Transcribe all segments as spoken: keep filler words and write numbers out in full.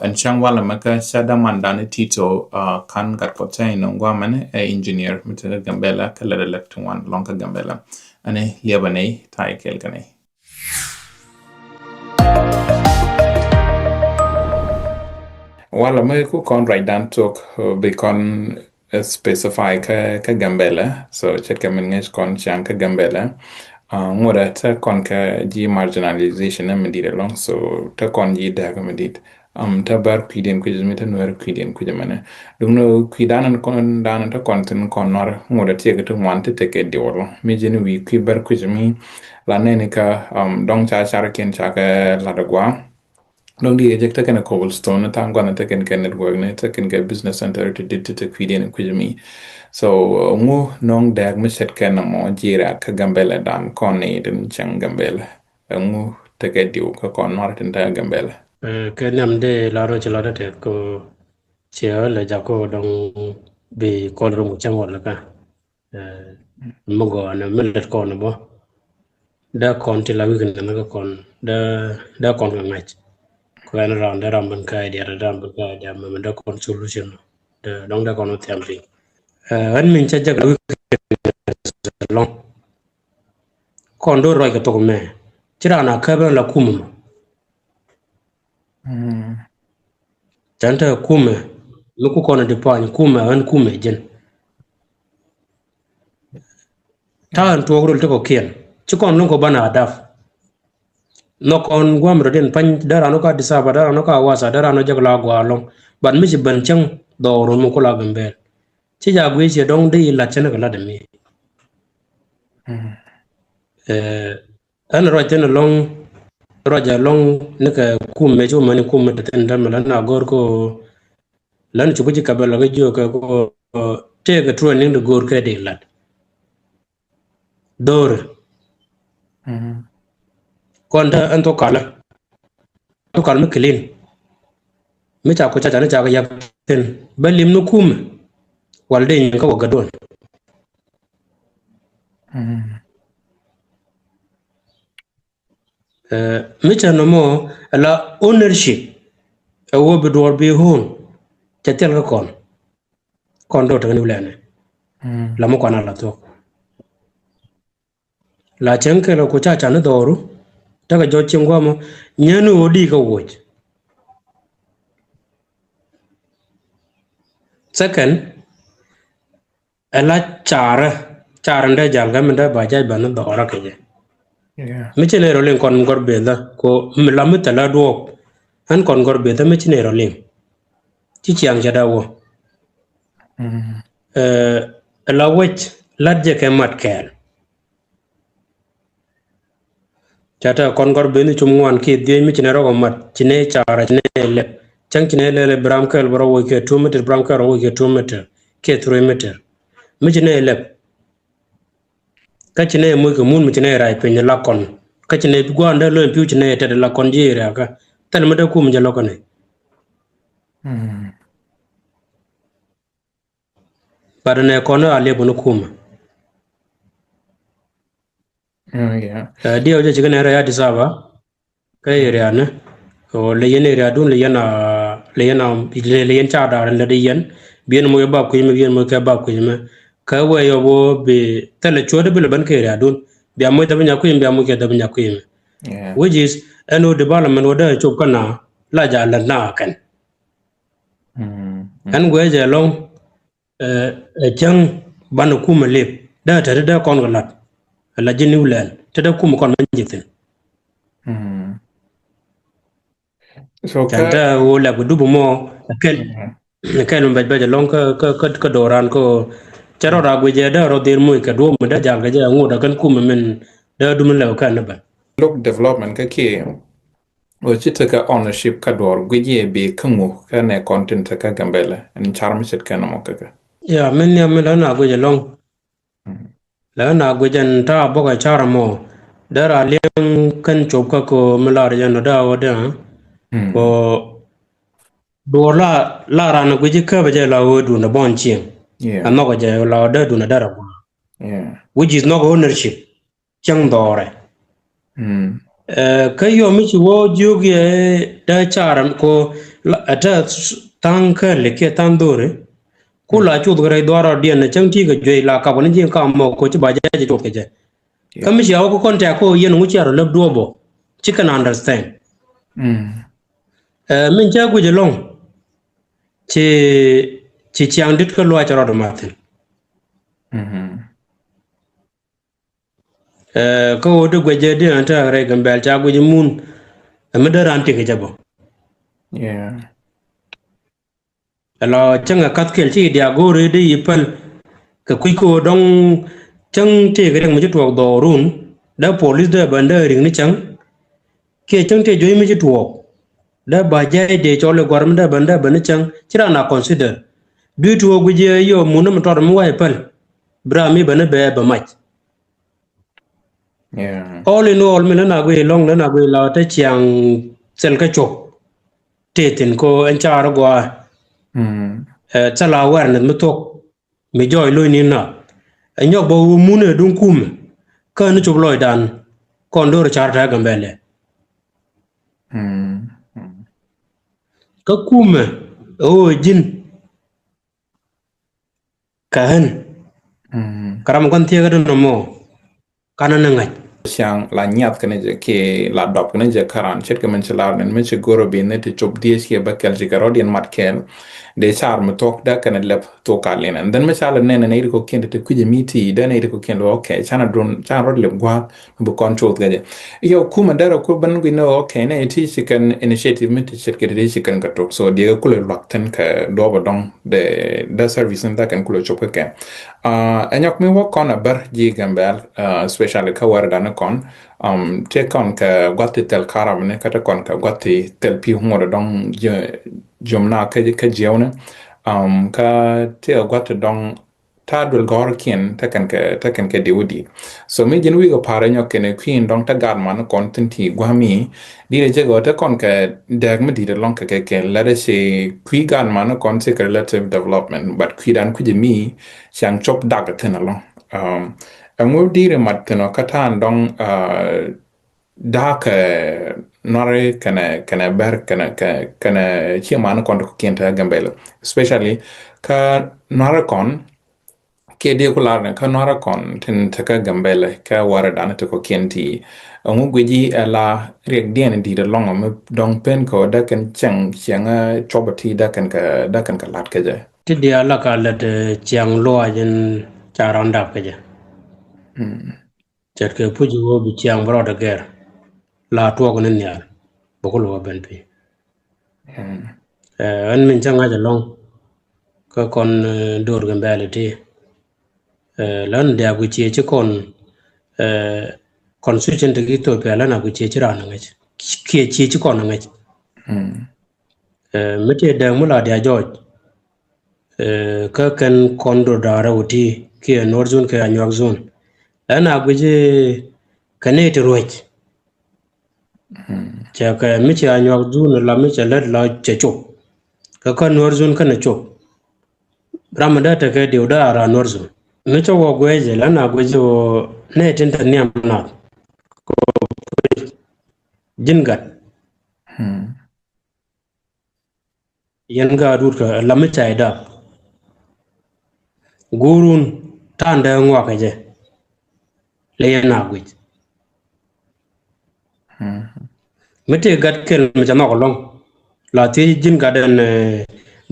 Ɛn cäŋ walɛ mɛ kä ca dämandan i̱ Tito, ah, Kan Gatkuɔth, cä in nɔŋ guamɛn ɛ engineer mi te kä Gambɛla kä lɛt ɛ lɛt ti ŋuan lɔŋ kä Gambɛla. Ɛn ɛ liɛpɛ nɛy ta̱a̱ ikɛl kɛ nɛy. Walɛ mɛ ku kɔn ruacdan tok, uh, bi kɔn, uh, specify kä, kä Gambɛla. So ce̱tkɛ min ŋäc kɔn cäŋ kä Gambɛla. Uh, ŋuɔdɛ te kɔn kä ji̱ marginalization ni mi di̱i̱t ɛlɔ̱ŋ. So te kɔn ji̱ dääk mi di̱i̱t. Um, te bär kui̱diɛn kui̱c mi te Nuɛr kui̱diɛn kui̱c mɛnɛ. Duŋni kui̱dan kɔn dan te kɔn thi̱n kɔn Nuɛr ŋuɔdɛ tiɛk ti ŋuan ti tekɛ diwɔl. Mi ji̱n wi̱i̱ kui̱ bär kui̱c mi la nɛni kä, um, dɔŋ ca carkiɛn ca kɛ lat agua. Dɔŋ di ejek tekɛn cobblestone, thaŋ guan tekɛn kɛ network ni, tekɛn kɛ business center ti dit ti te kui̱diɛn kui̱c mi. So, uh, ŋu nɔŋ dääk mi ce̱tkɛ nɔmɔ ji̱ riak kä Gambɛla dan kɔn ni din cäŋ Gambɛla. Ɛŋu tekɛ diw kä kɔn Nuɛr tin te Gambɛla? Eh, kɛ nhiam dee la rɔ ci la rɔ tɛth ko ciɛ lɛ jak ko dɔŋ bi kɔn rum cäŋ wal kä. Eh, mi gɔɔnɛ mi lät kɔn bɔ. Dee kɔn ti la wi̱i̱ kɛ nɛn kä kɔn dee, dee kɔn kɛ ŋa̱c. Kɔ ɛn ram dee ram bin kä idea, dee ram bin kä idea mɛ, mɛ dee kɔn solution. Dee dɔŋ dee kɔn thiam piny. Eh, ɛn min cä jek la wi̱i̱ kɛ lɔŋ. Kɔn do̱r ruac kɛ thok mɛ. Ci raan a käp ɛn la kumɛ mɔ. Mm. Cän te kumɛ, mi ku kɔn di puany kumɛ, ɛn kumɛ jin. Ta̱a̱ ɛn tuɔɔk rol ti kɔkiɛn. Ci kɔn luŋ kɔ banɛ adap. Nhɔk kɔn guam rɔ din pany, dee raan wä ka disaba, dee raan wä ka wasa, dee raan wä jek la gua lɔŋ. But mi ci ben cäŋ dhɔɔr mi ku la Gambɛl. Ci ja guic ciɛ dɔŋ dee ilat cä ni kɛ lat ɛmi. Mm. Eh, ɛn ruac thin alɔŋ, ruac alɔŋ ni kɛ kum mɛ ci wä mani kum mɛ te thin dämɛ län a go̱r ko län cuku ci kɛ bɛ lɔ kɛ jiök kɛ ko tëëkɛ training di go̱r kɛ di lat. Dho̱r. Mhm. Kɔn te ɛn thok kalä. Thok kal mi clean. Mi ca ku ca ca ni ca kɛ yak thin. Bä lim ni kumɛ. Wal dee nyin kä wä gat duɔn. Mhm. Eh, mi cä nɔmɔ, la ownership. Ɛ wä bi duɔr bi own. Cɛ thil kä kɔn. Kɔn dot kɛ ni wulɛnɛ. Mm. La mi kɔn a la thok. La cäŋ kɛl ku ca ca ni dhɔru. Tekɛ jɔc cieŋ guamɔ. Nyɛn ni ɣöö di kä woc. Second, ɛ la carɛ, carɛ ni dee jal kä mi dee ba jac bɛ ni dhɔrä kɛ jɛ. Yeah. Mi ci ni rɔ liŋ kɔn gɔr bethä ko mi la mi thilä duɔɔk. Ɛn kɔn gɔr bethä mi ci ni rɔ liŋ. Ci ciaŋ cɛ dee wä. Mm. Eh, ɛ la wec lat jɛ kɛ mat kɛɛl. Ca tɛ kɔn gɔr beni cum ŋuan kiɛ dhiec mi ci nɛ rɔk mat, ci nɛ carɛ, ci nɛ lɛp. Cäŋ ci nɛ lɛp lɛ bi ram kɛl bä rɔ woc kɛ two meter, bi ram kɛl rɔ woc kɛ two meter kiɛ three meter. Mi ci nɛ lɛp. Kä ci nɛ moc kɛ mun mi ci nɛ rac piny la kɔn. Kä ci nɛ gua̱a̱n dee lo̱ny pi̱u ci nɛ tɛt la kɔn ji̱ area kä. Thɛl mi dee kum jɛ lɔkä nɛ. Mm. But nɛ kɔn a liep ni kumɛ. Oh, yeah. Eh, diɛw jɛ cikɛ nɛ rɛ ya Addis Ababa. Kä area ni. O lɛ yɛn area dun lɛ yɛn a, lɛ yɛn a, lɛ yɛn ca dar lɛ di yɛn. Bi yɛn moc bap kui̱ mɛ, bi yɛn moc kɛ bap kui̱ mɛ. Kä wee yɔ bo bi thilɛ cuɔt bi lɛ ben kɛ area dun. Bia moc dap nya kui̱ mɛ, bia moc kɛ dap nya kui̱ mɛ. Yeah. Which is, ɛn o development wä dee cop kä na, la ja lɛ na kɛn. Mm, mm. Ɛn guɛ jɛ lɔŋ, eh, ɛ cäŋ banɛ kumɛ lip. Dee te te dee kɔn kɛ lat. Ɛ la ji̱ New Land. Te dee kumɛ kɔn mɛ ji̱ thi̱n. Mm. So cɛn kä te ɣöö lɛp kɛ dup mɔ, ɛ kɛl, mm, ɛ kɛl mi bɛc bɛc ɛlɔŋ kä, kä, kä, kä do̱ran kä. Cɛ rɔ rak guic ɛ dee rɔ dhil muc kɛ duɔ̱ɔ̱p mi dee jal kɛ jɛ ɛ ŋot ɛ kɛn kumɛ min dee dum lɛw kɛn ni bɛn. Look development kä kiɛ. Wä ci tekɛ ownership kä duɔr guic yɛ bi kä ŋu kä nɛ kɔn tin tekɛ Gambɛlɛ ɛn car mi ce̱tkɛ nɔmɔ kä kɛ. Ya, min nhiam mi lɛ na guic ɛlɔŋ. Mm. Lɛ na guic ɛn ta̱a̱ bɔkɛ car mɔ. Dee ra liɛŋ kɛn cop kä ko mi lar jɛ nɔ daa wä dee. Mm. Ko duɔr la, la ran guic kä bɛ jɛ la wä dun ɛ bɔn cieŋ. Yeah. Ɛ nhɔk jɛ la wä dee dun ɛ dee ra gua̱a̱. Yeah. Which is not ownership. Cäŋ dhɔrɛ. Mm. Ɛ, kä yɔ mi ci wä jiök yɛ dee car ko la, ɛ tɛ tha̱a̱ŋ käli kiɛ tha̱a̱ŋ dhori. Ku la cuth kɛ rɛy dhuaar rɔɔdiɛn ni cäŋ ti kɛ juey la kap ni ji̱ kam mɔ ko ci ba jɛ jɛ cuth kɛ jɛ. Kä mi ci a wä kä kɔn tɛk ko yɛn ŋu ci a rɔ lɛp duɔ̱ɔ̱p bɔ. Ci kɛn understand. Ɛ, min cä guic ɛlɔ̱ŋ. Ci, ci ciaŋ dit kä luac rɔɔd mathin. Ɛ, kä ɣöö ti guɛcɛ di ɛn tääk rɛy Gambɛl ca guic imun. Ɛ mi dee raan tik kɛ jɛ bä. Ɛ lɔ cäŋ ɛ kath kɛl ci i̱ diak go̱o̱ri di i̱ päl. Kɛ kui̱ kɛ ɣöö dɔ̱ŋ cäŋ tëëk riɛk mi ci tuɔɔk dhɔɔrun. Dee polis dee bän dee ri̱ŋ ni cäŋ. Kiɛ cäŋ tëë juey mi ci tuɔɔk. Dee ba jɛɛc dee cɔl i̱ gua̱r mi dee bän dee bän ni cäŋ. Ci raan a consider. Dui̱ tuɔɔk guic yɛ yɔ mun ni mi tɔt mi wa̱i̱ päl. Bi ram mi bän ni bɛ bɛ mac. All in all, mi lä na guiy lɔŋ lä na guiy la te ciaŋ thil kä cop. Te thin ko ɛn car gua. Ɛ, thil awareness mi thok. Mi jɔy lo̱ny ni na. Ɛ nyɔk bä wä mun ɛ duŋ kumɛ. Kä ni cop lɔcdan. Kɔn do̱r car te Gambɛlɛ. Kä kumɛ ɛ wä ji̱n. Kä ɣän. Kä ram kɔn thiek kä dun nɔmɔ. Kanɛ ni ŋa̱c. Ciaŋ la nyiath kɛnɛ jɛ kiɛ la dɔp kɛnɛ jɛ kä ran ce̱tkɛ min ci lar nin mi ci go̱r ɔ bi ni ti cop diec kiɛ bä kɛl ci kɛ rɔ̱diɛn mat kɛl. Dee car mi thuɔ̱k dee kɛnɛ lɛp thuɔ̱k ka lin. And then mi ca lɛ nɛn nɛ iri kɔ kiɛn ti ti kui̱c mi ti dee nɛ iri kɔ kiɛn lɛ, okay, canɛ dun, canɛ rɔ̱ lɛp gua̱a̱th. Bi kɔn cuth kɛ jɛ. Yɔ kumɛ dɛrɛ ku ben gui ni, okay, nɛ ti ci kɛn initiative mi ti ce̱tkɛ ti ci kɛn kɛ tok. So diɛ kulɛ luak thin kɛ duɔp dɔŋ de, de service ni dha kɛn kulɛ cop kɛ kɛ. Ɛ nyɔk mi wä kɔn a bär ji̱ Gambɛl, especially kä wär dan kɔn. Ti kɔn kɛ guath ti thil karab ni, kä ti kɔn kɛ guath ti thil pi ŋuɔt dɔŋ jom na kä jiɛw ni. Kä ti kɛ guath ti dɔŋ ta̱a̱ duël gɔ̱rkiɛn te kɛn kɛ, te kɛn kɛ diw di̱i̱t. So mi ji̱n wi̱i̱ kɛ pa̱r ɛ nyɔk kɛn ɛ kui̱n dɔ̱ŋ te gaat man kɔn thi̱n ti gua̱a̱mi. Di̱t ɛ jek ɣöö te kɔn kɛ dääk mi di̱t ɛlɔ̱ŋ kɛ kɛ kɛn lɛt ɛ ci kui̱ gaat man kɔn ci kɛ relative development, but kui̱dan kui̱c ɛ mi ciaŋ cop dak ɛ thi̱n ɛlɔ̱ŋ. Ɛŋu di̱t ɛ mat thi̱n ɔ kä ta̱a̱n dɔ̱ŋ da̱a̱kɛ nuari kɛnɛ, kɛnɛ bɛr kɛnɛ, kɛnɛ, kɛnɛ ciɛ man kɔn ti kɔ̱kiɛn te Gambɛlɛ. Especially kä nuari kɔn kiɛ diɛ ku lar ni kä nuari kɔn tin te kä Gambɛlɛ kä wari dan ti kɔ̱kiɛn ti. Ɛŋu guici ɛ la riɛk diɛn di̱t ɛlɔ̱ŋ mi dɔ̱ŋ pen kɛ wä dee kɛn cɛŋ ciɛŋ cuɔp ti dee kɛn kɛ, dee kɛn kɛ lat kɛ jɛ. Ti diaal la ka lät ciaŋ luaac in ca rɔ̱n dap kɛ jɛ. Ce̱tkɛ puc ɣöö bi ciaŋ bi rɔɔdɛ gɛr. La tuɔɔk ni nhial bä ku luɔk ben pi̱. Ɣän min cä ŋa̱c ɛlɔ̱ŋ kä kɔn do̱r Gambɛlɛ ti. Län diaak wi̱c ciɛ ci kɔn constitution ti ki Ethiopia län a wi̱c ciɛ ci raan a ŋäc kiɛ ciɛ ci kɔn a ŋäc. Mi tëë dɛŋ mi la dia jɔɔc. Kä kɛn kɔn do̱r da̱a̱rä wä ti kiɛ Nuɔr zone kiɛ Anyuak zone. Ɛn a guic kɛ nɛy ti ruec. Cɛ kɛ mi cɛ Anyuak zone la mi cɛ lät la cɛ cop. Kä kä Nuɔr zone kɛnɛ cop. Ram mi dee tekɛ diw dee a ra Nuɔr zone. Mi cɛ wä guic jɛ la na guic wä nɛy tin te nhiam nath. Kɛ ji̱n gat. Yɛn gaat wut kä lam mi cay dap. Guurun ta̱a̱n dee ŋuak kɛ jɛ. Lɛ yɛn a guic. Mi tëë gat kɛl mi ca nhɔk ɛlɔ̱ŋ. La thiec ji̱n gat ɛn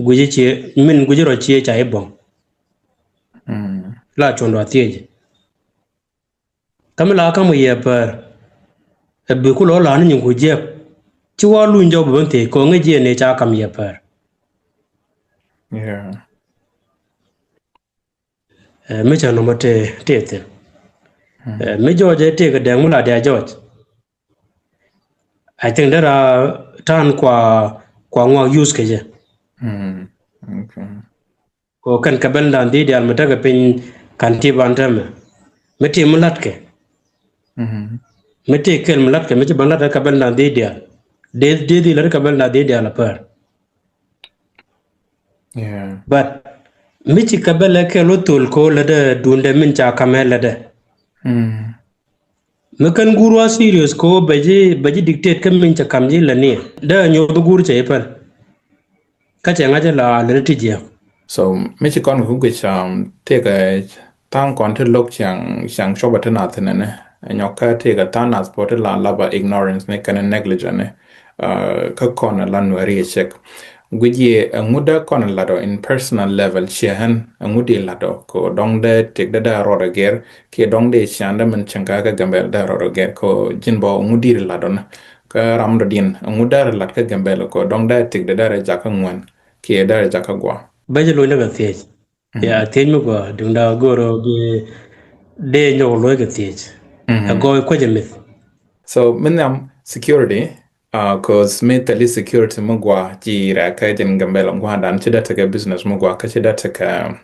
guic ciɛ, min guic rɔ ciɛ ca i̱ buɔ̱ŋ. La cuɔ̱n dɔ̱ a thiec. Kä mi la ka̱m kɛ yɛ päär. Ɛ bi ku lɔ la ni nyin ku jiɛk. Ci wa luny jɔw bi ben thiec kɛ ŋäc jiɛn ni ca ka̱m yɛ päär. Ɛ mi cä nɔmɔ tëë, tëë thi̱n. Ɛ mi jɔɔc ɛ tëë kɛ dɛŋ mi la dia jɔɔc. I think dee ra ta̱a̱n kua, kua ŋuak use kɛ jɛ. Kɛ kɛn kɛ bɛl dan dhi̱i̱t diaal mi tekɛ piny kan ti ban tɛmɛ. Mi ti mi latkɛ. Mi ti kɛl mi latkɛ mi ci ban latkɛ kɛ bɛl dan dhi̱i̱t diaal. Dee, dee dhi̱i̱t latkɛ kɛ bɛl dan dhi̱i̱t diaal a pär. But mi ci kɛ bɛl ɛ kɛl wä thol ko lätdɛ duundɛ min ca kamɛ lätdɛ. Mi kän guur wa serious ko bɛ ji̱, bɛ ji̱ dictate kä min cɛ kam ji̱ lɛ ni. Dee a nyuɔth guur cɛ i̱ päl. Kä cɛ ŋa̱c la lɛ ti jiɛk. So mi ci kɔn kɛ guic, um, tëëkɛ tha̱a̱ŋ kɔn ti lo̱k ciaŋ, ciaŋ copɛ ti nath nɛnɛ. Nyɔk kä tëëkɛ tha̱a̱ŋ nath pɔ ti la laba ignorance ni kɛn negligence ni. Uh, kä kɔn la nuɛri cek. Guic yɛ ɛŋu dee kɔn latɔ in personal level ciɛ ɣän ɛŋu di latɔ ko dɔŋ dee tëk dee dee rɔɔdɛ gɛr kiɛ dɔŋ dee ciaŋ dee min cieŋ kä kä Gambɛl dee rɔɔdɛ gɛr ko ji̱n bɔ ɛŋu di latɔ ni. Kä ram dɔ din ɛŋu dee lat kä Gambɛl ko dɔŋ dee tëk dee dee jakä ŋuan kiɛ dee jakä gua. Bɛ jɛ lo̱ny dee kɛ thiec. Mhm. Ya thiec mi gua duŋda goro bi dee nyɔk lo̱ny kɛ thiec. Mhm. Ɛ gɔɔy kuecɛ mith. So min nhiam security, uh, cause mi thɛli security mi gua ji̱ rɛ kä jɛn Gambɛl gua dan ci dee tekɛ business mi gua kä ci dee tekɛ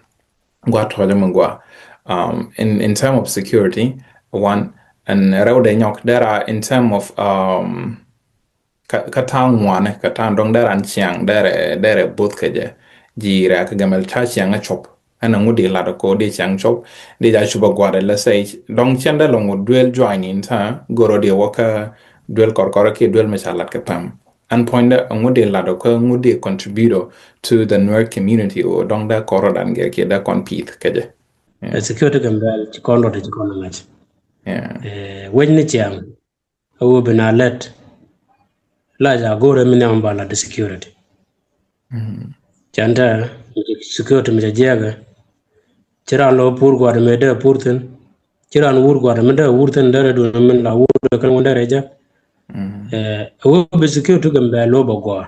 gua tɔjɛ mi gua. Um, in, in term of security, one, and rɛw dee nyɔk dee ra in term of, um, kä, kä ta̱a̱ ŋuani, kä ta̱a̱ dɔ̱ŋ dee ran ciaŋ, dee rɛ, dee rɛ both kɛ jɛ. Ji̱ rɛ kä Gambɛl ca ciaŋ a cop. Ɛn a ŋut di lat ko di ciaŋ cop, di ja cup a gua̱dɛ lɛ sɛy. Dɔ̱ŋ cɛn dee lɔ ŋut duel juany in ta̱a̱, goro di wä kä duel kɔrkɔrɔ kiɛ duel mi ca lat kɛ pam. Ɛn puɔ̱nydɛ a ŋut di lat ko ŋut di contribute to the Nuer community o dɔ̱ŋ dee kɔrɔ dan gɛ kiɛ dee kɔn pith kɛ jɛ. Yeah. Ɛ security Gambɛl ci kɔn rɔt ci kɔn ŋa̱c. Yeah. Ɛ, wec ni ciaŋ. A wä bi na lɛt. La ja go̱rɛ mi nhiam ba la di security. Mm. Cɛn tɛ security mi ca jiɛkɛ. Ci ran lɔ pur gua̱dɛ mi dee pur thin. Ci ran wur gua̱dɛ mi dee wur thin dee rɛ dun mi la wur dee kɛn wun dee rɛ jɛ. Mm. Eh, a wä bi security Gambɛl lɔ bɛ gɔaa.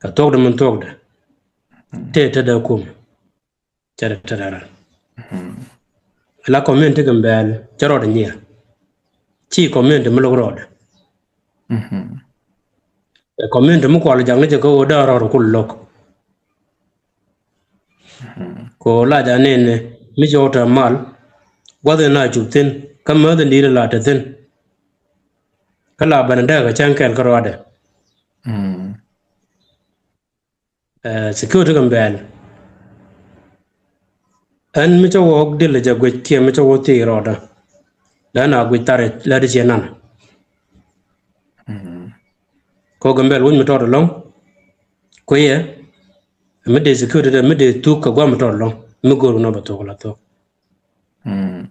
Kɛ thuɔkdɛ min thuɔkdɛ. Mm. Tëë te dee kum. Cɛ rɛ tɛrɛ rɛ. Mhm. La community Gambɛl cɛ rɔɔdɛ nyier. Ci community mi lo̱k rɔɔdɛ. Mhm. Ɛ community mi kual jak ni cɛ kä ɣöö dee rɔɔdɛ kul lo̱k. Mhm. Ko la ja nɛn ni mi cɛ wä tɛ mal gua̱th in a cup thi̱n kä mäth in di̱i̱t in la te thi̱n. Kä la bɛn dee kɛ cäŋ kɛl kä rɔɔdɛ. Mhm. Eh, security Gambɛl. Ɛn mi cä wä ɣɔk dil jɛ guic kiɛ mi cä wä thii rɔɔdä. Dee na guic thar lät ciɛ nan. Mm. Ko Gambɛl wec mi tɔt ɛlɔ̱ŋ. Kuiyɛ. Mi dee security dee mi dee thuk kɛ guam mi tɔt ɛlɔ̱ŋ. Mi go̱o̱r nɔ bɛ thuk la thuk. Mm.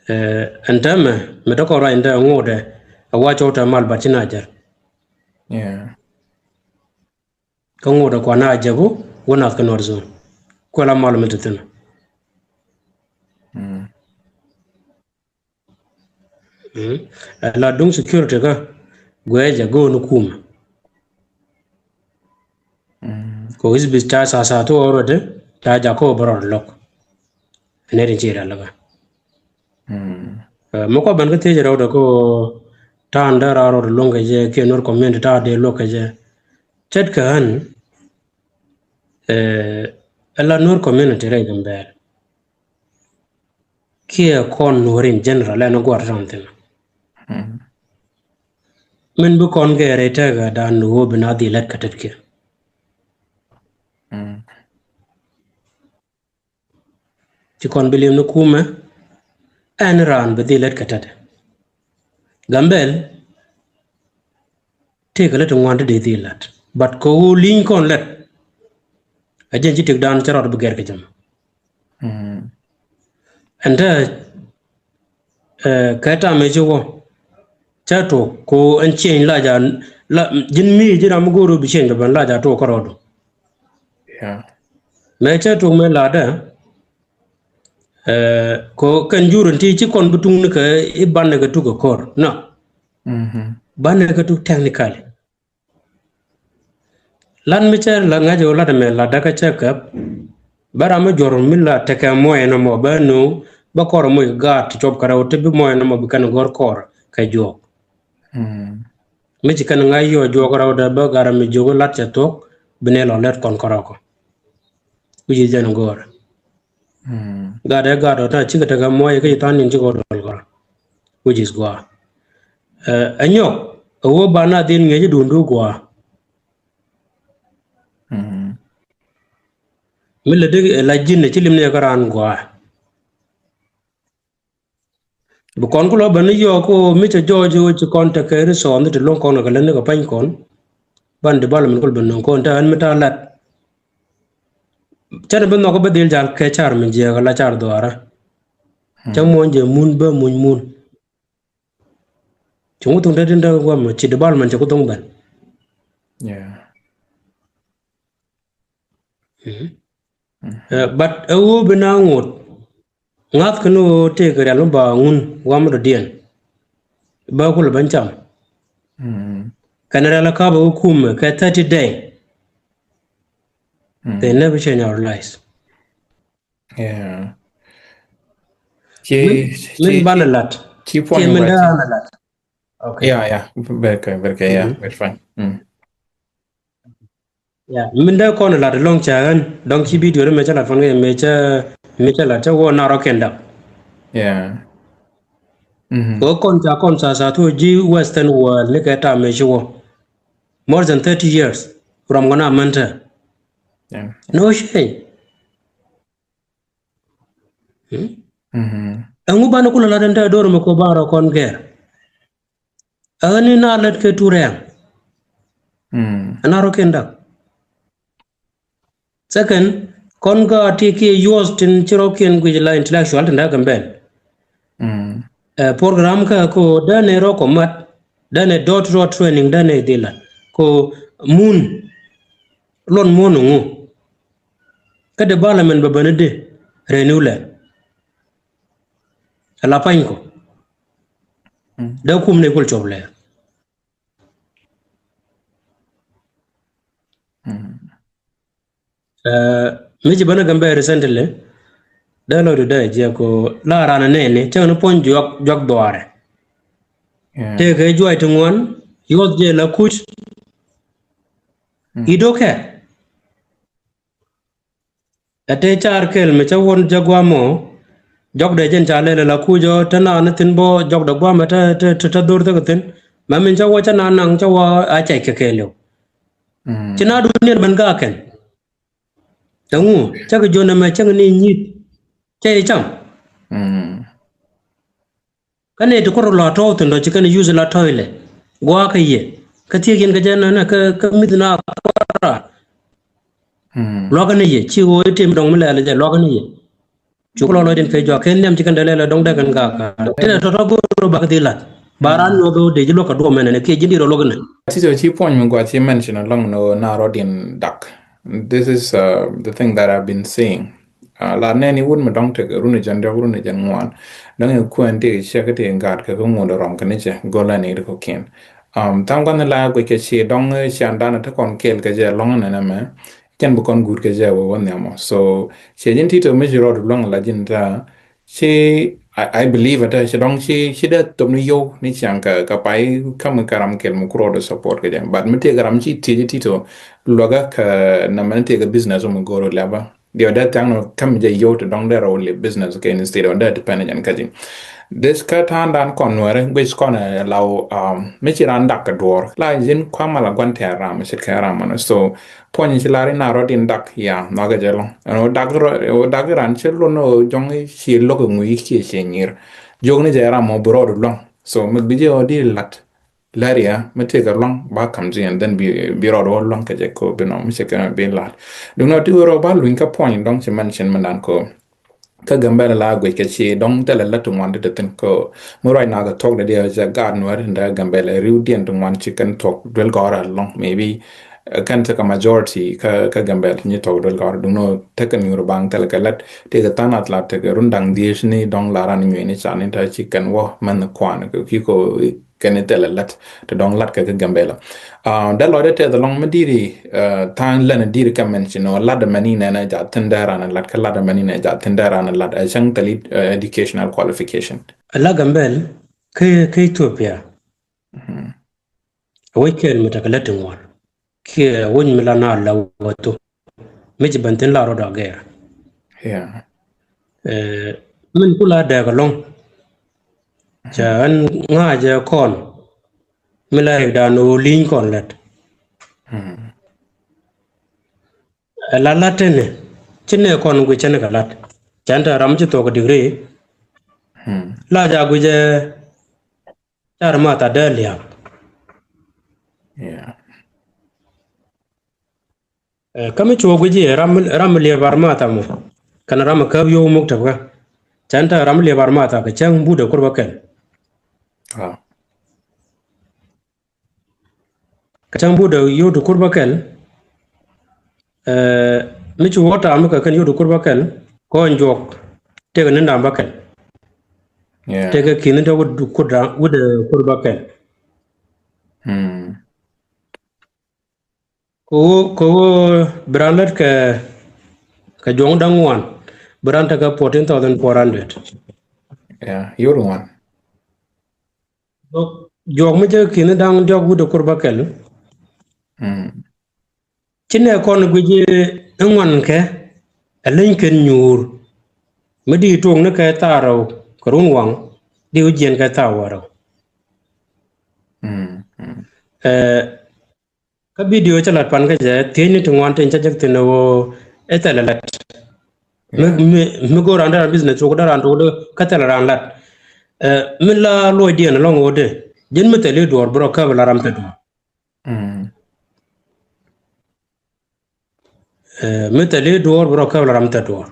Eh, ɛn täämɛ mi dɔ̱kɔ ruac ɛn täämɛ ŋuudɛ ɛ wa cɔw täämɛ mal bat ci na jɛr. Yeah. Kä ŋuudɛ kua na jɛku wä nath kä North Zone. Kuɛ la mal mi ti thi̱n. Mm. Mm. Ɛ la duŋ security kä guɛ jɛ go̱o̱n kumɛ. Mm. Ko is bis ta sa sa tu already ta jako bɛ rɔɔdɛ lo̱k. Nɛ rin ci rɛl kä. Mm. Eh, mi kɔ ben kä thiec rɛwdɛ ko ta̱a̱n dee raa rɔɔdɛ lo̱ŋ kɛ jɛ kiɛ Nuer community ta̱a̱ dee lo̱k kɛ jɛ. Ce̱tkɛ ɣän, eh, ɛ la Nuer community rɛy Gambɛl. Kiɛ kɔn Nuer in general ɛn gua̱r ran thi̱n. Mm. Min bi kɔn kɛ rɛy tɛkɛ dan ni ɣöö bi na dhil lät kɛ tetkiɛ. Mm. Ci kɔn bi li̱em ni kumɛ ɛn raan bi dhil lät kɛ tetdɛ. Gambɛl tëëkɛ lät ti ŋuan ti dee dhil lät. But kɛ ɣöö li̱ny kɔn lät. A jɛn ci tëkdan cä rɔɔdɛ bi gɛr kɛ jɛ mɔ. Mm. Ɛn tɛ, eh, kɛ tam ëë ci wä cä tuɔk ko ɛn cieny la ja la ji̱n mi ji̱ ram mi go̱o̱r bi cieny kɛ ben la ja tuɔk kärɔɔdu. Yeah. Mɛ cä tuɔk mɛ la dɛ, eh, ko kɛn jur in ti ci kɔn bi tuŋ ni kɛ i̱ banɛ kɛ tuk kɛ kɔr na. Mhm. Banɛ kɛ tuk technically. Lat mi cɛ la ŋa̱c ɣöö lat ɛmɛ lat däkä cɛ käp. Bä ram mi juɔ̱r mi la tekɛ muɔ̱c ɛn ɛmɔ bä nu bä kɔr muɔ̱c gaat ti cop kärɛw ti bi muɔ̱c ɛn ɛmɔ bi kɛn gɔ̱r kɔr kɛ juɔk. Mm. Mi ci kɛn ŋa̱c yɔ juɔk kärɛw dee bä gat ram mi jiök lat cɛ thuɔ̱k bi nɛ lɔ lɛt kɔn kärɔkɔ. Wi̱c i̱ jɛn gɔ̱r. Mm. Gat ɛ gat ɔ ta̱a̱ cikɛ tekɛ muɔ̱c kä ci tha̱a̱ŋ ni̱n cikɛ ɔ duɔl kɔrɔ. Which is gua. Eh, ɛ nyɔk ɛ wä ba na dhil ŋi̱eec idun du gua. Mm. Mi lɛ dee ɛ la ji̱n ɛ ci lim ni ɛ kä raan gua. Bi kɔn ku lɔ bä ni yɔɔk ko mi cɛ jɔɔc ci kɔn tekɛ ri sɔɔn ti loŋ kɔn kɛ lät ni kɛ pa̱ny kɔn. Ban development kul bä no̱ŋ kɔn te ɣän mi ta̱a̱ lat. Cä ni bi nhɔk bä dhil jal kɛ car mi jiɛk la car dhuaarä. Cä muɔ̱ny jɛ mun bä muny mun. Ci ŋu thuŋ te tin te guam ci development ci ku thuŋ bän. Yeah. But ɛ ɣöö bi na ŋot ŋa̱th kä ni ɣöö tëëk rial mi ba ŋun guam mi dɔ̱diɛn. Bä kulɛ ben cam. Kɛn rial kä bä kä kumɛ kɛ thirty day. They never change our lives. Yeah. Ci min banɛ lat. Ci puɔny min dee anɛ lat. Okay. Yeah, yeah. Very good, very good, yeah, very fine. Yeah, min dee kɔn lat lɔŋ cɛ ɣän dɔŋ ci video ni mɛ cɛ lat fan kɛ mɛ cɛ mɛ cɛ lat cɛ wä na rɔ kɛn dak. Yeah. Kɛ kɔn ca kɔn sa sa thu ji̱ Western world ni kɛ ta mɛ ci wä more than thirty years from gɔna mɛn tɛ. Yeah. No change. Ɛŋu banɛ kulɛ lat ɛn te do̱r mɛ ko barɔ kɔn gɛr. Ɛŋu ni na lät kɛ turɛŋ. Ɛn a rɔ kɛn dak. Second, kɔn kä a ti kiɛ yuɔth tin ci rɔ kɛn guic la intellectual tin dak kɛn bɛn. Program kä ko dɛn ɛ rɔ kɔ mat dɛn ɛ door to door training dɛn ɛ dhila ko mun. Luɔn muɔ̱n ŋu kä development bä bäni di rɛy New Land. Ala pany kɔ dee kum ni kul cop lɛɛr. Mi ci bänä Gambɛl recently dee lɔcdu dee jiɛk ko la ran nɛɛni cäŋ ni puɔ̱ny juɔk juɔk dhuaarɛ. Tëëkɛ juac ti ŋuan yuɔth jɛ la kuc. I̱ do̱kɛ. Ɛ tëë car kɛl mi cä wun jɛ guam ɔ jɔkdɛ jɛn ca lɛl ala kuc ɔ te naan ni thi̱n bɔ jɔkdɛ guam ɛ te te te dhor thek thi̱n. Mɛ min cä wä cä naan naŋ cä wä a cɛc kɛ kɛɛliw. Ci na duniɛn ben gakɛn. Ɛŋu cä kɛ jiön ɛmɛ cäŋ ni nyi̱th cä i̱ cam. Kä nɛy ti kuɔr la tɔ̱ thi̱n dɔ̱ ci kɛn use la toilet gua̱a̱ kä yɛ kä thiek yɛn kä jɛ nɛnɛ kä kä mi̱th na kuara. Luakä ni yɛ ci ɣöö i̱ tim dɔ̱ŋ mi lɛɛl jɛ luakä ni yɛ. Cuk lɔ lɔcdin kɛ jɔak kɛn nhiam ci kɛn dee lɛɛl dɔ̱ŋ dee kɛn gaak kä tënɛ tɔ̱tɔ̱ go̱o̱r bak dhil la̱t. Ba raan nyuɔth ɣöö dee ji̱ luäk kɛ duɔ̱ɔ̱p mɛnɛ ni kiɛ ji̱ di̱t rɔ luäk inɛ. Titɔ ci puɔ̱ny mi gua̱c ci mention alɔŋ ni ɣöö na rɔ̱diɛn dak. This is uh, the thing that I've been seeing. Uh, la nɛni wut mi dɔ̱ŋ tekɛ runi jɛn diɔk runi jɛn ŋuan. Dɔ̱ŋ i̱ kuɛn ti i̱ ciɛ kä ti i̱ gat kɛ kä ŋut rɔm kɛ ni cɛ go̱l ɛn i̱ ri kɔ̱kiɛn. Um, tha̱a̱ŋ gua̱n ni la guic kɛ ci dɔ̱ŋ i̱ cian danɛ ti kɔn kɛɛl kɛ jɛ lɔ̱ŋ nɛnɛ mɛ. Cɛn bi kɔn guut kɛ jɛ wä wä nhiamɔ. So ciɛ ji̱n ti tɔ mi ci rɔɔd luäŋ la ji̱n ta ci I, I believe ata ci dɔŋ ci ci dee thop ni yow ni ciaŋ ka ka pay kam ka ram kel mu ku rɔɔd support kɛ jɛ. But mi tëë ka ram ci ti ci ti tɔ luäkä ka na mɛ ni tëë ka business mu go̱o̱r lɛba. Diɔ dee thiaŋ nɔ käm jɛ yio̱w ti dɔ̱ŋ dee rɛw li business kɛ ni state ɔ dee depend jɛn kä ji̱. This kä ta̱a̱n dan kɔn nuɛrɛ guic kɔn ɛ law mi ci ran dak kɛ duɔ̱ɔ̱r la ji̱n kua̱m ala gua̱n tɛɛr ram ce̱tkɛ ram mɔnɔ. So puɔ̱ny ci lar in a rɔ̱t in dak ya nhɔakɛ jɛ lɔ̱ŋ ɛn ɔ dak rɔ ɔ dak ran cɛ luɔn ɔ jɔ̱ŋ ci lo̱k ŋui̱ kiɛ ci nyir. Jiök ni jɛ ram mɔ bi rɔɔd luɔ̱ŋ. So mi bi jɛ ɔ di lat. Lɛr ya mi tëëk ɛ luaŋ ba ka̱m ji̱ and then bi bi rɔɔd wä luaŋ kɛ jɛ ko bi nɔ mi cɛ kɛ bi la̱t. Duŋ nɔ ti wä rɔ ba luny kä puɔ̱ny dɔŋ ci mɛn cin mɛn dan ko. Kä Gambɛl la guic kɛ ci dɔŋ thilɛ lät ti ŋuan ti te thi̱n ko. Mi ruac na kɛ thuɔ̱k dee diɛ cɛ gaat nuɛr in dee Gambɛl riw diɛn ti ŋuan ci kɛn thuɔ̱k duel gɔ̱rä lɔŋ maybe. Kɛn tekɛ majority kä kä Gambɛl nyi thuɔ̱k duel gɔ̱rä duŋ nɔ tekɛ nyuur baŋ thilɛ kɛ lät. Tëëk ɛ tha̱a̱n ath la tekɛ run daŋ dhieec ni dɔŋ la ran nyuec ni ca ni ta ci kɛn wä mɛn kuan kɛ ki ko. Kɛn thilɛ lät ti dɔŋ lät kɛ kä Gambɛl. Dee lɔcdɛ tɛth ɛlɔŋ mi diri tha̱a̱ŋ län diri kɛ mɛn ci nɔ lat mɛn inɛnɛ ja thi̱n dee ran lat kä lat mɛn inɛ ja thi̱n dee ran lat ɛ cäŋ thil educational qualification. La Gambɛl kä kä Ethiopia. Wec kɛl mi tekɛ lät ti ŋuan kiɛ wec mi la na la wäthu. Mi ci ben thi̱n la rɔɔd a gɛɛr. Min ku la dɛɛk ɛlɔ̱ŋ. Cɛ ɣän ŋa̱cɛ kɔn mi la rikdan ɣöö li̱ny kɔn lät. Ɛ la lat teni ci nɛ kɔn guic cɛn kɛ lat. Cɛn te ram ci thuɔk digri. Mm. La ja guic ɛ car Martha dee lia̱a̱. Yeah. Ɛ, kä mi cuɔ guic i̱ ram, ram mi liɛp ar Martha mɔ. Kɛn ram mi käp yio̱w muk tɛpkä. Cɛn te ram mi liɛp ar Martha kɛ cäŋ but ɛ kur bä kɛl. Wow. Kɛ cäŋ but ɛ yio̱w ti kur bä kɛl. Ɛ, mi cu wä ta̱a̱ mi kɛ kɛn yio̱w ti kur bä kɛl. Kɔn juɔk. Tëëkɛ ni da̱a̱m bä kɛl. Yeah. Tëëkɛ ki̱n ni te wut kur da̱a̱m, wut ɛ kur bä kɛl. Mm. Kɛ ɣöö, kɛ ɣöö bi raan lät kɛ, kɛ juɔ̱ŋ da̱ŋ ŋuan, bi raan tekɛ fourteen thousand four hundred. Yeah, yio̱w ŋuan. Juɔk, juɔk mi cä ki̱n da̱ŋ diɔ̱k wut ɛ kur bä kɛl. Mm. Ci nɛ kɔn guic i̱ ŋuan kɛ, ɛ leny kɛn nyuur. Mi di tuɔk ni kɛ thaarɛw kɛ run waŋ, di wä jiɛn kɛ thaarɛw. Mm, mm. Ɛ, Kä bidio cä lat pan kä jɛ, thiecni ti ŋuan tin cä jek thin ɛ ɣöö ɛ thɛl ɛ lat. Mi, yeah, mi, mi go̱o̱r raan dee raan business tok dee raan tok dee kä thɛl raan lat. Ɛ, mi la luɔcdiɛn ɛlɔ̱ŋ ɣöö dee ji̱n mi thɛl i̱ duɔ̱ɔ̱r bi rɔ käp ɛ la ram thil duɔ̱ɔ̱r. Mm. Ɛ, mi thɛl i̱ duɔ̱ɔ̱r bi rɔ käp ɛ la ram thil duɔ̱ɔ̱r.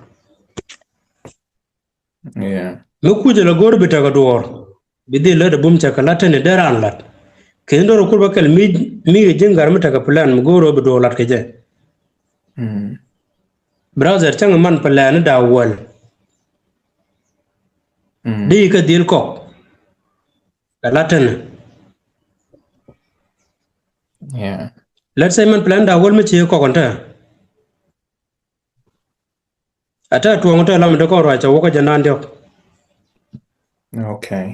Yeah. Mi kucä la go̱o̱r bi tekɛ duɔ̱ɔ̱r. Bi dhil lät ɛ bum cɛ kɛ lat teni dee raan lat. Keni dɔr ɛ kur bä kɛl mi, mi kɛ ji̱n gar mi tekɛ plan mi go̱o̱r ɛ bi duɔ̱ɔ̱r lat kɛ jɛ. Mm. Brother, cäŋ man plan da wäl. Mm. Di kɛ dhil kɔk. Kɛ lat teni. Yeah. Let's say man plan da wäl mi ci kɔk ɛn tɛ. A tɛ tuɔ̱ŋ tɛ lam dee kɔn ruac cɛ wä kä jɛ naan diɔ̱k. Okay.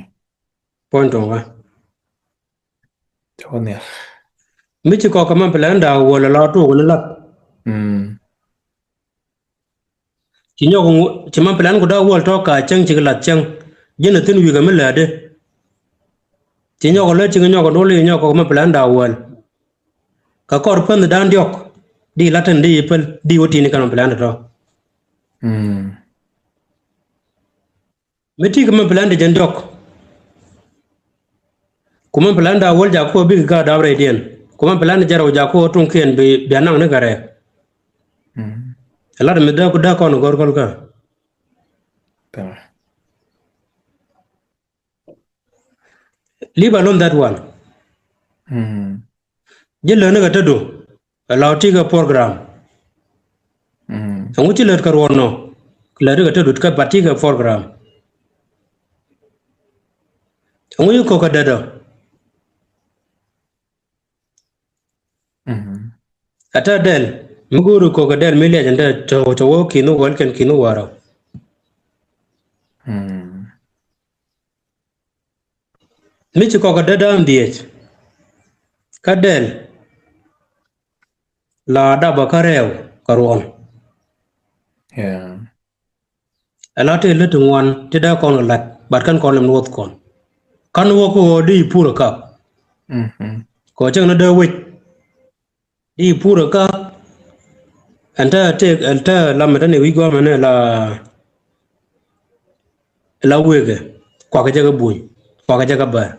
Puɔ̱ny tuɔ̱ŋ kä. Cɛ wä nhial. Mi ci kɔk kɛ man plan da wäl la tuɔk ni lat. Mm. Ci nyɔk ŋu-, ci man plan ku da wäl tɔ̱ ka cäŋ ci kɛ lat cäŋ. Ji̱n a thi̱n wi̱i̱ kɛ mi läätdi. Ci nyɔk lät ci kɛ nyɔk kɛ duɔl i̱ nyɔk kɔk man plan da wäl. Kä kɔr pän dan diɔk di lat tɛn di päl di wä tini kɛn mɛ plan tɔ. Mm. Mi ti kɛ mɛ plan di jɛn diɔk. Ku mɛ plan da wäl jaku bik ka dap rɛy diɛn. Ku mɛ plan di jɛrɛ jaku tuŋ kiɛn bi, bi anaŋ ni kɛ rɛɛ. Mm. Lat mi dee ku dee kɔn gɔr kɔl kä. Leave alone that one. Mm. Ji̱ lätni kɛ tetdu. Ɛ la ti kɛ program. Mm. Ɛŋu ci lät kɛ ruɔ̱n nɔ. Lät kɛ tetdu kɛ ba ti kɛ program. Ɛŋu ci kɔk kɛ detdɔ. Mm. Ɛ tɛ dɛl mi go̱o̱ri kɔk kɛ dɛl mi liɛc ɛn tɛ tɛ wä ki̱n wäl kɛn ki̱n wäl rɔ. Mm. Mi ci kɔk kɛ dee da̱a̱n dhiec. Kä dɛl la dapä kä rɛw kɛ ruɔ̱n. Yeah. Ɛ la tëë lät ti ŋuan ti dee kɔn kɛ la̱t, but kän kɔn lɛm ni wuɔth kɔn. Kän wä kä ɣöö di pur ɛ kap. Mm-hmm. Kɛ ɣöö cäŋ ni dee wec. Di pur ɛ kap. Ɛn tɛ tëë, ɛn tɛ lamɛ tɛn i̱ wi̱c guamɛ ni la, la wëëkɛ. Kuakɛ jɛ kɛ buny. Kuakɛ jɛ kɛ bär.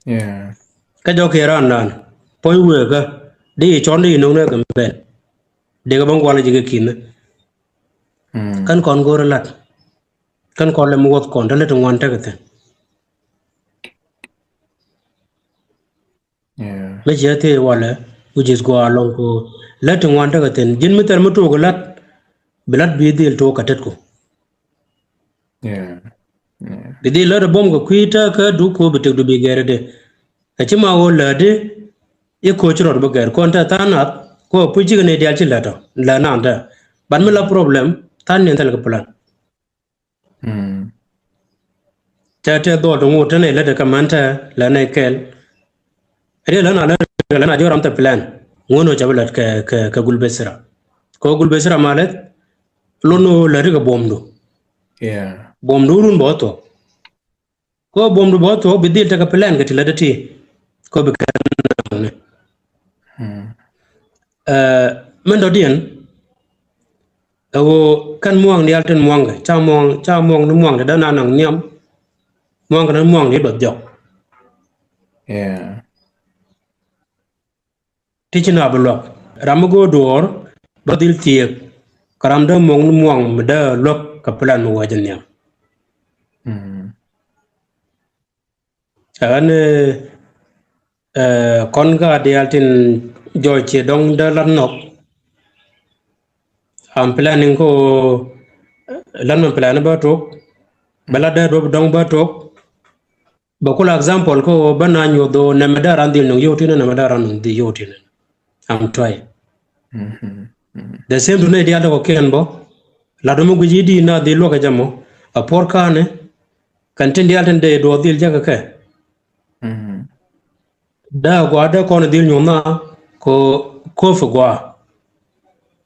Yeah. Kä jɔk kiɛ raan naan. Puɔ̱ny wëëkä. Di cɔn di no̱o̱ŋ nɛ kɛ mɛn. Di kɛ bä ŋual ji̱ kɛ ki̱n. Mm. Kän kɔn go̱o̱r lat. Kän kɔn lɛ mi wuɔth kɔn te lät ti ŋuan tekɛ thi̱n. Yeah. Mi ciɛ thiec walɛ, which is go along ko lät ti ŋuan tekɛ thi̱n. Ji̱n mi thɛr mi tuɔk kɛ lat, bi lat bi dhil tuɔk kɛ tetku. Yeah. Yeah. Bi dhil lät ɛ buɔ̱m kɛ kui̱ tekä duk ko bi tëkdu bi gɛr ɛ dee. Ɛ ci ma ɣöö lätdi i̱ ko̱ ci rɔɔd bi gɛr kɔn te tha̱a̱ŋ nath kɔ puc cikɛ nɛy diaal ci lät tɔ lät nath te. But mi la problem tha̱a̱ŋ ni thil kɛ plan. Mm. Te te dhɔl ti ŋut te nɛy lät kɛ män te lät nɛy kɛl. Riel lät na lät kɛ lät na jɔr ram te plan. Ŋuɔ̱n ɣöö ca bi lät kɛ, kɛ, kɛ gul besira. Kɛ gul besira ma lät lon ɣöö lät kɛ buɔ̱mdu. Yeah. Buɔ̱mdu run bä thuɔ̱k. Kɛ buɔ̱mdu bä thuɔ̱k bi dhil tekɛ plan kɛ ti lätdä ti. Kɛ bi kɛn ni. Mm. Ɛ, min dɔ̱diɛn, Ɛ ɣöö kɛn muaŋ diaal tin muaŋkɛ, ca muaŋ, ca muaŋ ni muaŋ te dee na naŋ nhiam. Muaŋkɛ ni muaŋ ni duɔth jɔk. Yeah. Ti ci na bi luäk. Ram mi go̱o̱r duɔ̱ɔ̱r, bä dhil thieek. Kɛ ram dee muaŋ ni muaŋ mi dee luäk kɛ plan mi wee jɛ nhiam. Mm. Ɛn, eh, kɔn ka diaal tin jɔɔc ciɛ dɔŋ dee lat nhɔk. I'm planning ko, eh, lat mi plan bä tok. Bɛ lat dee duɔp dɔŋ bä tok. Bɛ kula example ko bä na nyuɔth o nɛmɛ dee ran dhil nuŋ yio̱w tinɛ, nɛmɛ dee ran nuŋ dhil yio̱w tinɛ. I'm trying. Mhm, mhm. The same to nɛy diaal ti kɔ̱kiɛn bä. Lat mi guic i̱ di na dhil luäk ɛ jɛ mɔ. A puɔr ka̱nɛ. Kɛn tin diaal tin dee duɔth dhil jäk kɛ. Mhm. Dee gua dee kɔn dhil nyuɔth na ko kofi gua.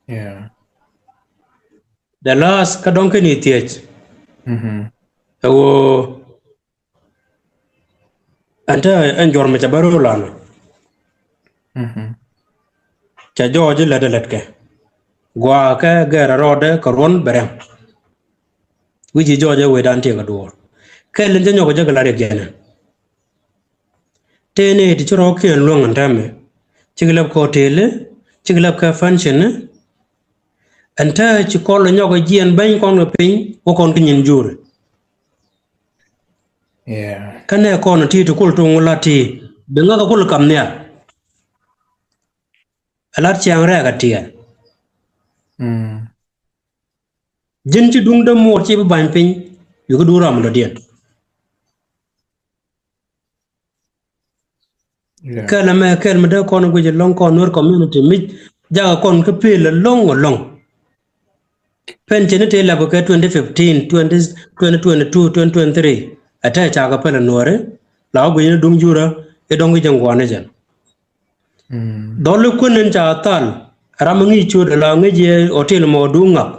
Yeah. The last kä dɔŋ kɛn i̱ thiec. Mhm. Ɛ ɣöö ɛn te ɛn juɔr mi ca bä röl anɔ. Mhm. Ca jɔɔc i̱ lät ɛ lät kɛ. Gua̱a̱kɛ gɛɛr ɛ rɔɔdɛ kɛ ruɔ̱n bɛ rɛm. Wi̱ci jɔɔc ɛ wecdan tiek ɛ duɔ̱ɔ̱r. Kɛl in cä nyɔk ɛ jɛ kɛ la riɛk jɛn ɛn. Tëë ni ti ci rɔɔkiɛn luäŋ ɛn täämɛ. Cikɛ lɛp kɛ hotel, cikɛ lɛp kɛ function. Ɛn täämɛ ci kɔl ɛ nyɔk ɛ jiɛn bäny kɔn kɛ piny, wä kɔn kɛ nyin jur. Yeah. Kä nɛ kɔn ti ti kul tuŋ la ti bi ŋa̱th kul kam nhial. Ɛ lat ciaŋ rɛɛk a tiɛɛl. Mm. Ji̱n ci duŋ dämuɔɔr ci bi ba̱ny piny, yuk duŋ ram dɔ̱diɛn. Yeah. Kɛl ɛmɛ kɛl mi dee kɔn guic ɛlɔ̱ŋ kɔn Nuer community mi jakä kɔn kä pil ɛlɔ̱ŋ ɛlɔ̱ŋ. Pen cɛ ni tëë lɛp kɛ twenty fifteen, twenty, twenty twenty-two, twenty twenty-three. Ɛ tɛɛ ca kɛ pɛl ɛ Nuääri la wä guic ni duŋ jurä i̱ dɔ̱ŋ i̱ jɛ ŋuani jɛn. Mm. Dhɔl i̱ kuän in ca thal ram mi ŋi̱i̱c ciöt ala ŋi̱i̱c yɛ hotel mɔ duŋ ŋak.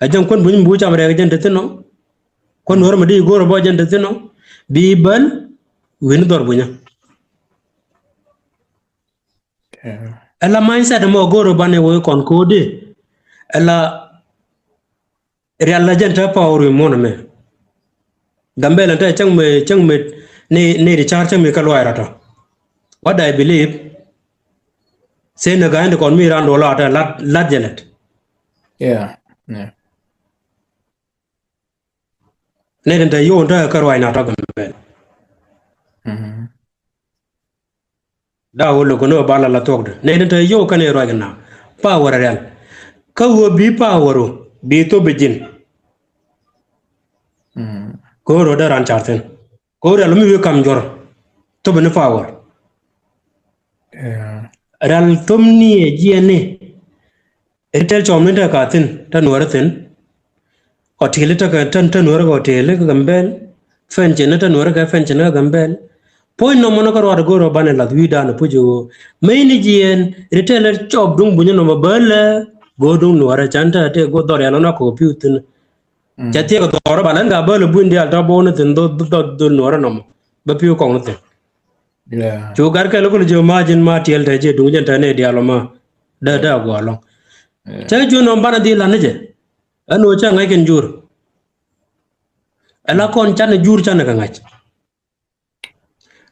Ɛ jɛn kuän buny mi bu cam rɛɛk jɛn te thi̱n ɔ. Kuän Nuäär mi di go̱o̱r bä jɛn te thi̱n ɔ. Bi bäl wi̱n dhɔr bunyä. Okay. Ɛla mindset mɔ go̱o̱r bä ni wee kɔn ko̱o̱di. Ɛla rial la jɛn te power wi muɔ̱n ɛmɛ. Gambɛl ɛn te cäŋ mi, cäŋ mi ni, ni di car cäŋ mi kä luay rɔtɔ. What I believe, seen ni ga̱a̱c ni kɔn mi ran duɔl a te lat, lat jɛ lɛt. Yeah, yeah. Ni den te yio̱w te kä ruac na tɔ Gambɛl. Mhm. Da wä lo̱k ni wä ba la la thuɔ̱kdɛ. Nɛy ni te yio̱w kɛn i̱ ruac kɛ na. Power rial. Kä wä bi power wä bi thop bi ji̱n. Mm. Kä wä ruɔ̱t dee ran car thi̱n. Kä wä rial mi wi̱i̱ kam juɔr. Thop ni power. Yeah. Rial thop ni ɛ jiɛn ni. Ri tɛl cɔm ni tekɛ thi̱n, te Nuäärä thi̱n. Hotel tekɛ, te, te Nuäärä kɛ hotel kä Gambɛl. Fɛn cɛ ni te Nuäärä kɛ fɛn cɛ ni kä Gambɛl. Puɔ̱ny nɔmɔ ni kä ruaat go̱o̱r ɔ banɛ lath wi̱i̱dan ɔ puc ɣöö. Mëë ni jiɛɛn, ri tɛl cɔp duŋ bunyä nɔmɔ bä lɛ, go̱o̱r duŋ Nuäärä can te, te go̱o̱r dhɔr yɛl ɔn a kɔk pi̱w thi̱n. Mm. Cɛ thiɛk dhɔr ɔ ba lɛn ka bä lɛ buny diaal tɔ bo̱o̱n ni thi̱n dhɔ, dhɔ, dhɔ, dhɔ Nuäärä nɔmɔ. Bä pi̱w kɔŋ ni thi̱n. Yeah. Cu gat kɛl kul jiö ma ji̱n ma tiɛl te ji̱ duŋ ji̱n te ni diaal ɔ ma. Dee, dee a guɔ alɔŋ. Yeah. Cä jiö nɔm banɛ dhil lan ni jɛ. Ɛn ɣöö cä ŋa̱c kɛn jur. Ɛla kɔn canɛ jur canɛ kɛ ŋa̱c.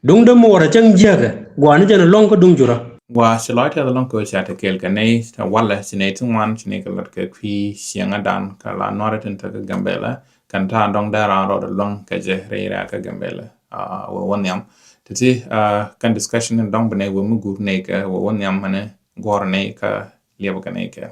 Duŋ dämuɔɔr a cäŋ jiäkɛ gua̱a̱ni jɛn ɛlɔ̱ŋ kä duŋ jurä. Gua̱a̱ ci lɔc tɛth ɛlɔ̱ŋ kɛ ɣöö ca te kɛɛl kɛ nɛy tɛ walɛ ci nɛy ti ŋuan ci nɛy kɛ lat kɛ kui̱ cieŋädan kɛ la nuarɛ tin te kä Gambɛlɛ kɛn ta̱a̱ dɔ̱ŋ dee raan rɔɔdɛ luäŋ kɛ jɛ rɛy rɛ̈ɛ̈kä Gambɛlɛ. Ah, wä wä nhiam. Ti̱ti̱, ah, kɛn discussion in dɔ̱ŋ bi nɛy wä mi guur nɛy kɛ wä wä nhiam mɛnɛ guɔ̱r nɛy kä liɛpɛ kɛ nɛy kɛ.